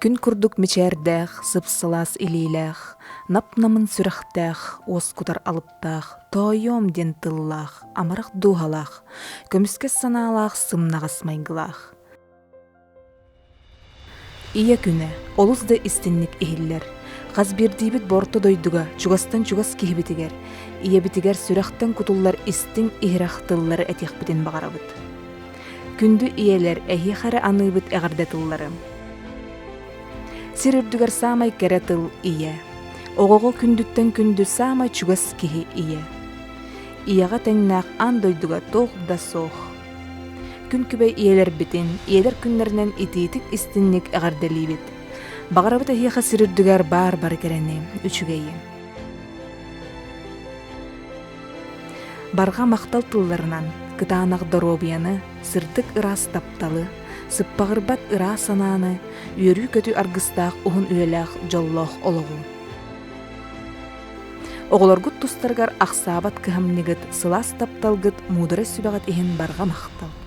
Күн курдук мичээрдээх, сып-сылаас илиилээх, нап-намын сүрэхтээх, уоскутар алыптаах, тоойуом диэн тыллаах, амарах дууһалаах, көмүскэс санаалаах сымнаҕас майгылаах. Ийэ күнэ олус да истинник иһиллэр. Хас биирдиибит бу орто дойдуга чугастан чугас киһибитигэр, ийэбитигэр сүрэхтэн кутуллар истиҥ иһирэх тыллары этиэхпитин баҕарабыт. Күндү ийэлэр, эһиэхэ эрэ аныыбыт эҕэрдэ тыллары. Сир үрдүгэр саамай кэрэ тыл ийэ. Оҕоҕо күндүттэн күндү саамай чугас киһи ийэ. Ийэҕэ тэҥнээх аан дойдуга туох да суох. Күн күбэй ийэлэрбитин, ийэлэр күннэринэн итиитик истинник эҕэрдэлиибит. Баҕарабыт эһиэхэ сир үрдүгэр баар бары кэрэни, үчүгэйи. Барҕа махтал тылларынан, кытаанах доруобуйаны, сырдык ыраас тапталы, сыппаҕырбат ыраас санааны, үөрүү-көтүү аргыстаах уһун үйэлээх дьоллоох олоҕу. Оҕолоргут тустарыгар ахсаабат кыһамньыгыт, сылаас тапталгыт, муударай сүбэҕит иһин барҕа махтал!